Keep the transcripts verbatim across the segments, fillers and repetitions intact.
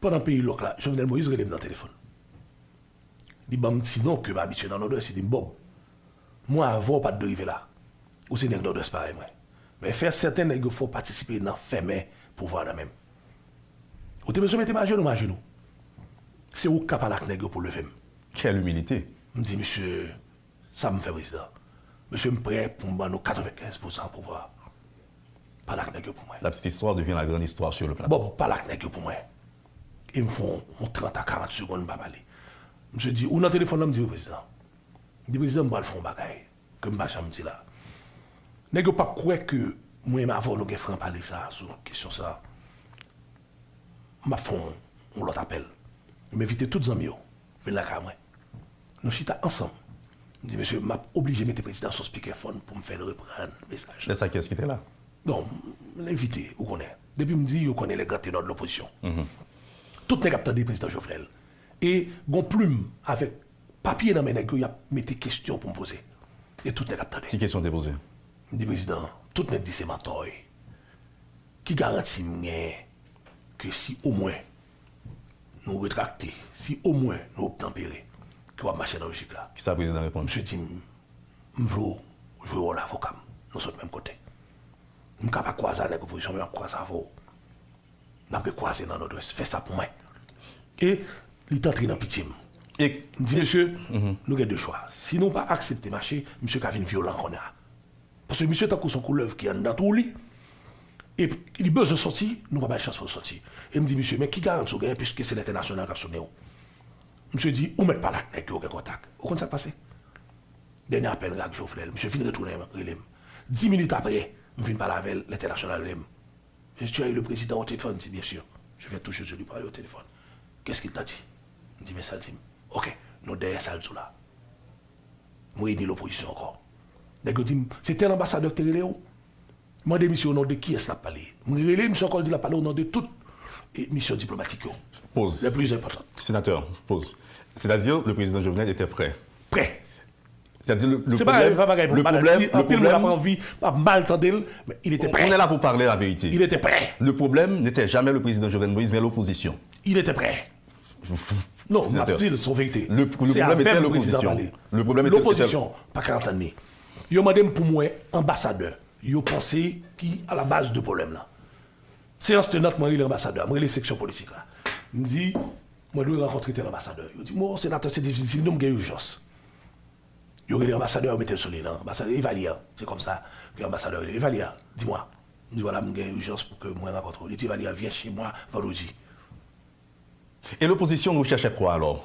Pandan peyi lòk la, Jovenel Moïse rele m nan telefòn. Li ban m ti non ke m abitye nan Nòdwès, li di m, Bob, mwen avè w pa t dwe rive la. Ou se nèg Nòdwès parèy mwen. Men fè sèten nèg yo fè w patisipe nan fèmen pouvwa nan men m. Ou te bezwen mete m ajenou, m ajenou. Se ou k ka pale ak nèg yo pou leve m. Quelle humilité. M di, Mesye, sa m fè, prezidan. Mesye, m prè pou m ban nou katrevenkenz pousan pouvwa. Pale ak nèg yo pou mwen. La petite histoire devient la grande histoire sur le plateau. Bon, pale ak nèg yo pou mwen. E m fè yon trant a karant segonn m pa pale. Misye di, ou nan telefòn nan? M di, wi, prezidan. M di, prezidan, m pral fè yon bagay ke m pa janm di la. Nèg yo p ap kwè ke mwen menm avè w nou gen fran pale sa sou kesyon sa. M ap fè yon, yon lòt apèl. M envite tout zanmi yo vin lakay mwen. Nou chita ansanm. M di, mesye, m ap oblije mete prezidan sou spikèfòn pou m fè l reprann mesaj la. Lè sa, kiyès ki te la? Bon, m envite, ou konnen. Depi m di, yo konnen les grands ténors de l'opposition. Tout nèg ap tande prezidan Jovenel. E gon plim avèk papye nan men nèg yo, y ap mete kesyon pou m poze. E tout nèg ap tande. Ki kesyon w te poze? M di, prezidan, tout nèg di se mantò w ye. Ki garanti m genyen ke si omwen nou retrakte, si omwen nou obtanpere, ke w ap mache nan lojik la? Kisa prezidan reponn? Misye di m, m vle w jwe wòl avoka m. Nou sot menm kote. M ka pa kwaze ak nèg opozisyon, men m ap kwaze avè w. N ap rekwaze nan Nòdwès. Fè sa pou mwen. E li t antre nan pitye m. E m di, mesye, nou gen de chwa. Si nou pa aksepte mache, misye ka vin vyolan kounye a. Paske misye tankou se yon koulèv ki anndan twou li. E li bezwen soti, nou pa bay chans pou l soti. E m di, misye, men ki garanti w genyen, piske se lentènasyonal k ap sonnen w? Misye di, ou mèt pale ak nèg yo, gen kontak. Ou konn sa k pase? Dènye apèl ak Jovenel, misye vin retounen rele m. Dis minit apre, m vin pale avè l, lentènasyonal rele m. Est-ce que tu as eu le président au téléphone? Il dit, bien sûr. Je viens tout juste de lui parler au téléphone. Qu'est-ce qu'il t'a dit? M di, men sa l di m. Ok, nou dèyè sa l di w la. M reyini lopozisyon ankò. Nèg yo di m, se tèl anbasadè ki te rele w? Mande misye o non de kiyès l ap pale. M rele misye ankò, l di l ap pale o non de tout, e, misyon diplomatik yo. Pause. Les plus importantes. Sénateur, pause. C'est-à-dire, le président Jovenel était prêt. Prêt. C'est-à-dire, le, le problème, le problème, le problème, anpil moun ap anvi, ap mal tande l, men il était prêt. On est là pour parler la vérité. Il était prêt. Le problème n'était jamais le président Jovenel Moïse, mais l'opposition. Il était prêt. Non, m ap di l, se yon verite. Le, le problème était l'opposition. Le problème était, l'opozisyon pa ka antann li. Yo mande m pou m wè anbasadè yo panse ki a la baz de pwoblèm nan. Seyans tenant, mwen rele anbasadè a, mwen rele seksyon politik la. M di, mwen dwe rankontre tèl anbasadè. Yo di m, o, senatè, se difisil, nou, m gen ijans. Yo rele anbasadè a, yo mete l sou liy lan. Anbasadè, Evalya, se kòmsa ke anbasadè a rele. Evalya, dis-moi. M di, vwala, m gen ijans pou ke mwen rankontre w. Li di, Evalya, viens chez moi vendredi. E lopozisyon, nou chèche kwa alò?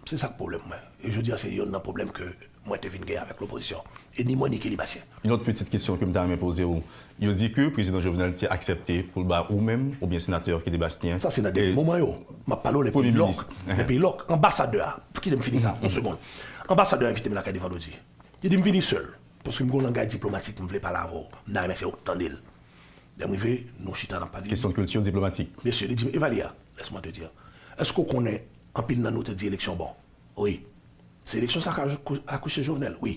Se sa k pwoblèm mwen. E jodi a, se yonn nan pwoblèm ke mwen te vin gen avèk lopozisyon. E ni mwen, ni Kelly Bastien. Yon lòt pitit kesyon ke m ta renmen poze w. Yo di ke prezidan Jovenel te aksepte pou l ba ou menm oubyen senatè Kelly Bastien. Sa se nan dènye moman yo. M ap pale w lè peyi lòk. Lè peyi lòk. Anbasadè a, kite m fini sa, yon segonn. Anbasadè a envite m lakay li vandredi. Li di m vini sèl. Paske m gen yon langay diplomatik, m vle pale avè w. M ta renmen se ou k tande l. Lè m rive, nou chita, n ap pale. Kesyon kilti diplomatik. Mesye, li di m, Evalya, laisse-moi te dire. Èske w konnen anpil nan nou te di eleksyon bon? Wi. Se eleksyon sa k akouche Jovenel? Wi.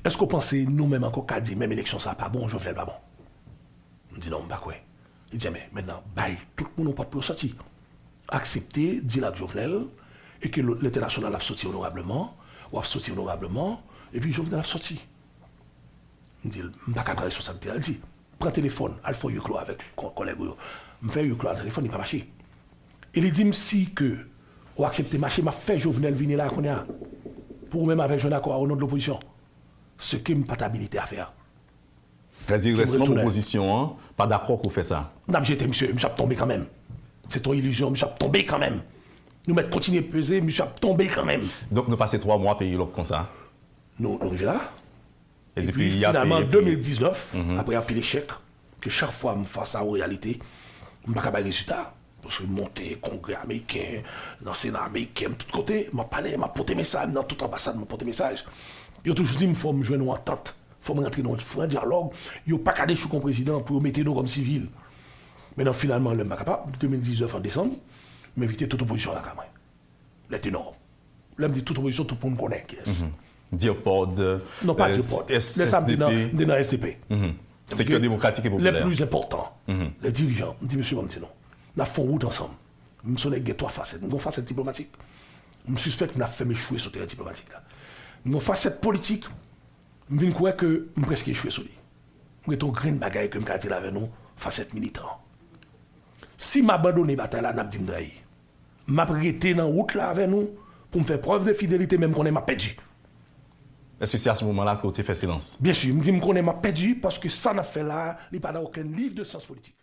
Èske w panse nou menm ankò ka di menm eleksyon sa pa bon, Jovenel pa bon? M di non, m pa kwè. Li di, men, mentnan, bay tout moun yon pòt pou yo sòti. Aksepte dil ak Jovenel, e ke lentènasyonal ap soti onorableman, w ap soti onorableman, epi Jovenel ap soti. M di l, m pa ka pran responsablite a. L di, pran telefòn, al fè yon huis clos avèk kò-, kòlèg ou yo. M fè huis clos a telefòn, li pa mache. E li di m si ke ou aksepte mache, m ap fè Jovenel vini la kounye a. Pou ou menm avè l jwenn akò a o non de lopozisyon. Ce que m pa t abilite a fè a. Sètadi rès manm opozisyon an pa dakò ke w fè sa? N ap jete misye, misye ap tonbe kanmenm. Se t on ilizyon, misye ap tonbe kanmenm. Nou mèt kontinye peze, misye ap tonbe kanmenm. Donk nou pase twa mwa peyi lòk konsa? Nou, nou rive la. Epi finalman, de mil diznèf, apre anpil echèk, ke chak fwa m fas a yon reyalite, m pa ka bay rezilta. Paske m monte kongrè ameriken, nan sena ameriken, m tout kote, m ap pale, m ap pote mesaj, nan tout anbasad, m ap pote mesaj. Yo toujou di m, fò m jwenn yon antant, fò m rantre nan yon fran dyalòg, yo pa ka dechouke yon prezidan pou yo mete nou kòm sivil. Men nan finalman, lè m pa kapab, de mil diznèf an desanm, m envite tout opozisyon an lakay mwen. Lè te nò. Lè m di tout opozisyon, tout moun konnen kiyès. Dirpod, non, pa Dirpod. Lè sa m te nan, m te nan S D P. Sektè demokratik e popilè. Lè pli enpòtan. Lè dirijan, m di, mesye, ban m di nou. N ap fè yon wout ansanm. M se yon nèg gen twa fasèt. M gen yon fasèt diplomatik. M sispèk n ap fè m echwe sou teren diplomatik la. M gen yon fasèt politik. M vin kwè ke m prèske echwe sou li. M gen yon grenn bagay ke m ka di la avè nou, fasèt militan. Si m abandone batay la, n ap di m trayi. M ap rete nan wout la avè nou pou m fè prèv de fidelite, men m konnen m ap pèdi. Èske se a se moman la ke w te fè silans? Byen si, m di m konnen m ap pèdi paske sa n ap fè la, li pa nan okenn liv de syans politik.